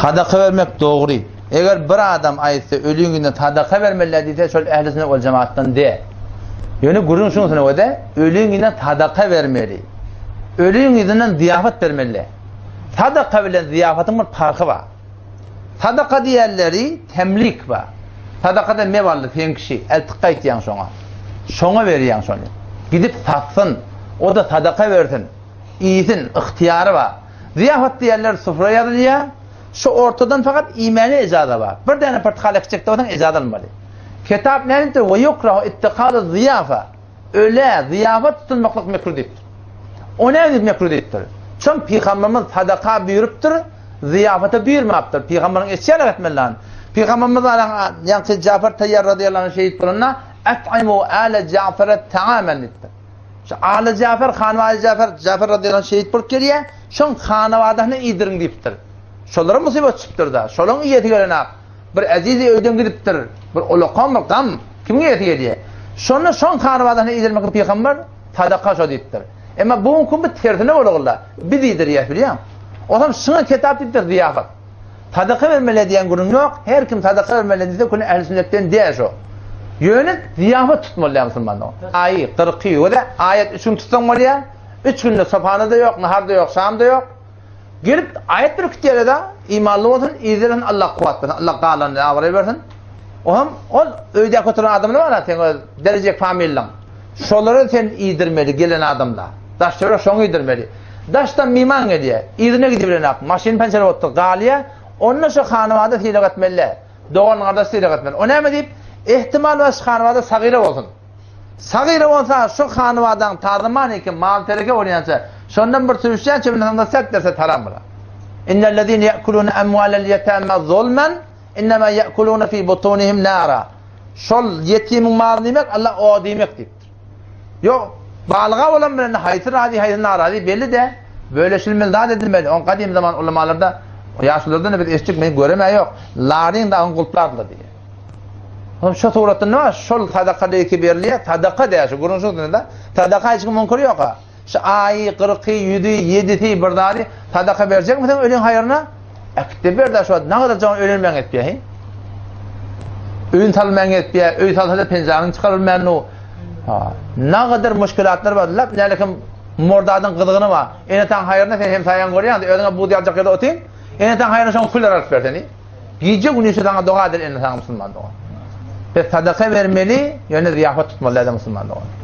Sadaka bermek dogry. Eger bir adam aýtsa öliň günde sadaka bermeli diýse şol ähli sünnet wal jemaatdan de. Ýöne gürrüň şuň üstüne wede öliň günde sadaka bermeli. Öliň yzyndan zyýafat bermeli. Sadaka bilen zyýafatyň bir parhy bar. Sadaka diýenleri temlik bar. Sadakada mebally sen kişi, eltip gaýtýaň şoňa. Şoňa berýäň şony. Gidip satsyn, o-da sadaka bersin. Iýsin, ygtyýary bar. Zyýafat diýenler sufra ýazylýar. Şu ortadan fakat iýmäne ejaza bar. Bir däne pyrtykal ekjek bolsaň ejaza almaly. Kitap näme diýipdir? Ve yukrahu ittikazu zyýafa. Ölä zyýafat tutunmaklyk mekruh diýipdir. O näme diýip mekruh diýipdir? Çün pygamberimiz sadaka buýrupdyr, zyýafata buýurmapdyr. Pygamberiň eşýän etmeli lan. Pygamberimiz alaň ýaňky Jafar Tayyar radiyallahu anh şehit bolanda At'imu ale Jafara ta'amen diýipdir. Şu Aly Jafar, Hanbaly Jafar, Jafar radiyallahu anh şehit bolup gelýär. Şoň hanabadasyny iýdiriň diýipdir. Şolara musybat çykypdyr-da. Şolaň iýesi gelenak. Bir ezizi öýden gidipdir. Bir ulakan bir gam. Kimiň iýesi gelýär? Şonda şoň hanabadasyny iýdirmek pygamber sadaka şo diýipdir. Emma bu günki bu tersine bolagla. Biz iýdirýäs bilýäň. Otam şuňa kitap diýipdir zyýafat. Sadaka bermeli diýen gürrüň ýok. Her kim sadaka bermeli diýse küne ähli sünnetden däl şo. Ýöne zyýafat tutmaly däl musulman dogan. Aýy, kyrky, göze aýat üç gün tutsaň bolýar. Üç günde sopana-da ýok, nahar-da ýok, şam-da ýok. Gelip aýat ürkütýärler-de, imanly bolsun, yzlarsyn, Allah kuwwat bersin, Allah galanyny abraý bersin. Oňam ol öýdäki oturan adamlar bar-a, seň öz derejek familiň. Şolara sen iýdirmeli gelen adamda. Daş-töwerek şoňa iýdirmeli. Daşdan myman gelýär, yzyna gidibilenak, maşyn pençer bolupdyr, galýar. Onda şo hanabada sylag etmeli-dä. Dogan-gardaş sylag etmeli. O näme diýip, ehtimal bar şu hanabada sagyra bolsun. Sagyra bolsa şu hanabadaň tazyman eken, mal-tereke bolýança, şondan bir süýşýänçe bilen soňda sert berse taram bolar. Innellezine ye'kulune emwalel yetama zulmen innema ye'kulune fi butunihim nara. Şol ýetimiň malyny iýmek Allah od iýmek diýipdir. Ýok, balyga bolan bilen haýsy razy, haýsy narazy belli de, böleşilmeli zat edilmeli. On gadym zaman ulamalarda, ýaşululardan biz eşitdik, men göremä ýok. Laryň dagyň gulplardylar diýýär. Onuň şu suratda nime? Şol sadaka diýip berilýär. Sadaka diýär şu gürrüň şunda. Sadaka hiç kim müňkür ýok-a. Şu aýy, kyrky, ýüzi, ýedisi bir zady sadaka berjekmisiň öliň haýryna? Äkitde ber-de şu wagt nagadar jaň ölenmäň etýär, he? Öýün salmaň etýär, öý salsa-da penjanyny çykarylmän nu. Ha, nagadar muşkilatlar bar. Lap nälekim mordadyň gyzygyny bar. Ene-ataň haýryna sen hem saýaň görýäň, özüňe buz ýaljak ýerde otyň. Ene-ataň haýryna şoň küller alyp ber seni. Gije gündüz saňa doga eder ene-ataň musulman dogan. Biz sadaka bermeli, ýöne zyýafat tutmaly däl musulman dogan.